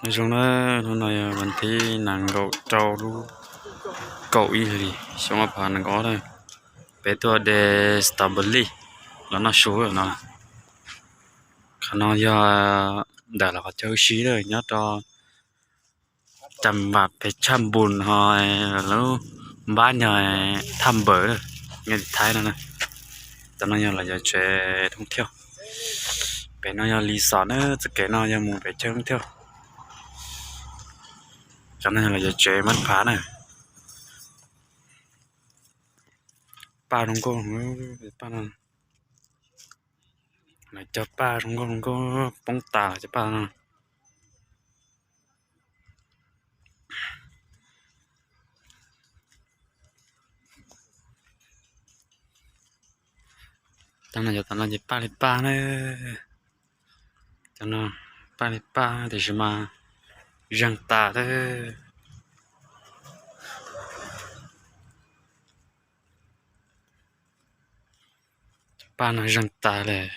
Nyob zoo na, hnub no yog vas thib nees nkaum rau lub kaum ib hlis xyoo ob phav nees nkaum ob na. Peb tuaj de strawberry los noj su no. Qhov no yog ntawm lawv qhov chaw ua si na, nyob rau Cam Vam pes tshaj npus ho lub npab nyog thaj npawm na, nyob tim Thaib no na. Cov no yog lawv cov tsev thoob thiauj. Pem no yog Lis Xos na, txoj kev no yog mus pem chaw thoob thiauj. Cov no yog lawv cov tsev mab phav na. Paj zoo nkauj, paj no, lawv cov paj zoo nkauj zoo nkauj poob tas lawv cov paj no. Cov no, cov tom no ces paj li paj na. Cov no paj li paj tiam sis mas zeeg tas lawm. Cov paj no zeeg tas lawm.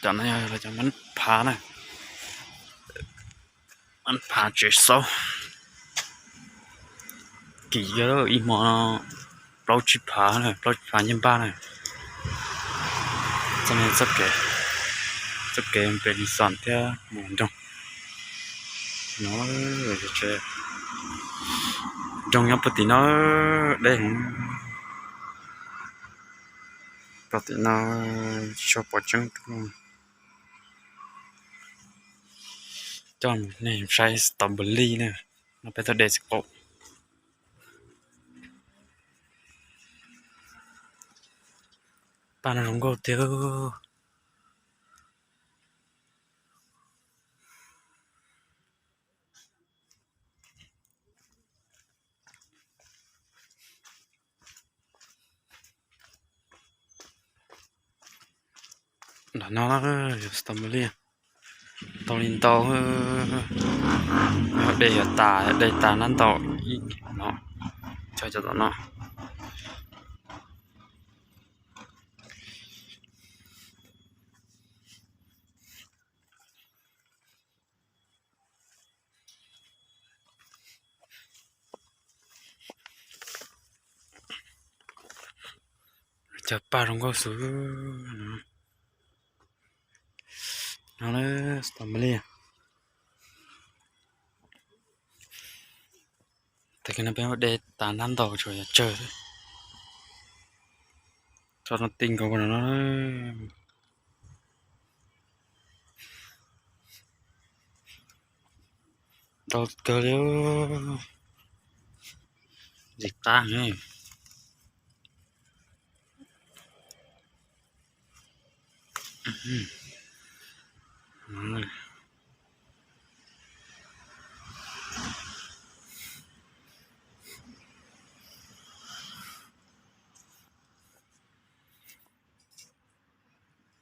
Cov no yog cov mab phav na, mab phav tsev xaub. Kim yog ib hmo plaub tsib phav, plaub tsib phav ncej npaj na. Txoj, txoj kev, txoj kev pem Lis Xos thiab mus nroog no. Nroog nyob puag tim no, deb heev. Puag tim no tsis tshua pom tseeb. Coj nej saib strawberry na, no peb tuaj de txiv qaub. Paj no zoo nkauj tiag. Nram no yog strawberry, tau li ntau, yog de yuav tas, de tas nab ntau ib no, cov tom no. Cov paj zoo nkauj xwb no. No strawberry. Tag kis no peb de tas nab ntau tsuas yog tsawg xwb. Tso no ti nkaus no. Ntau kawg li. Ntxim qab heev.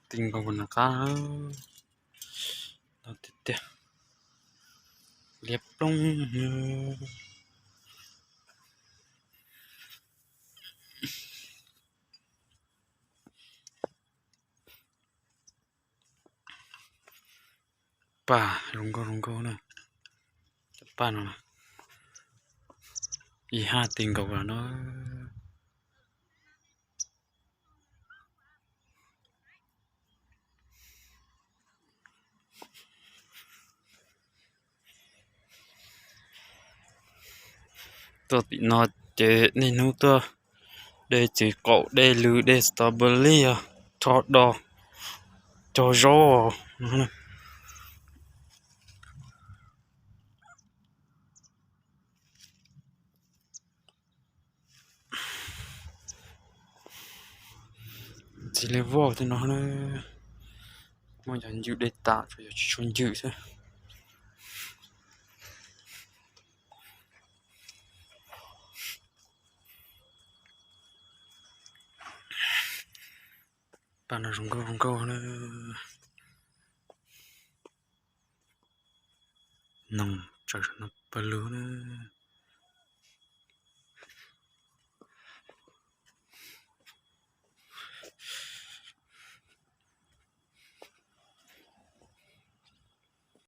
Ti nkaus no qab tiag tiag. Liab ploog. Paj zoo nkauj zoo nkauj na. Cov paj no ib haj ti nkaus los no. Tuaj tim no ces niaj hnub tuaj de txiv qaub, de lws, de strawberry, rho dos, cog zaub. Txiv li voj tej no, muaj cov ncw de tas, tsuas yog tsis tshua ncw xwb. Paj no zoo nkauj zoo nkauj na. Noog pawg saum no pawg lug na.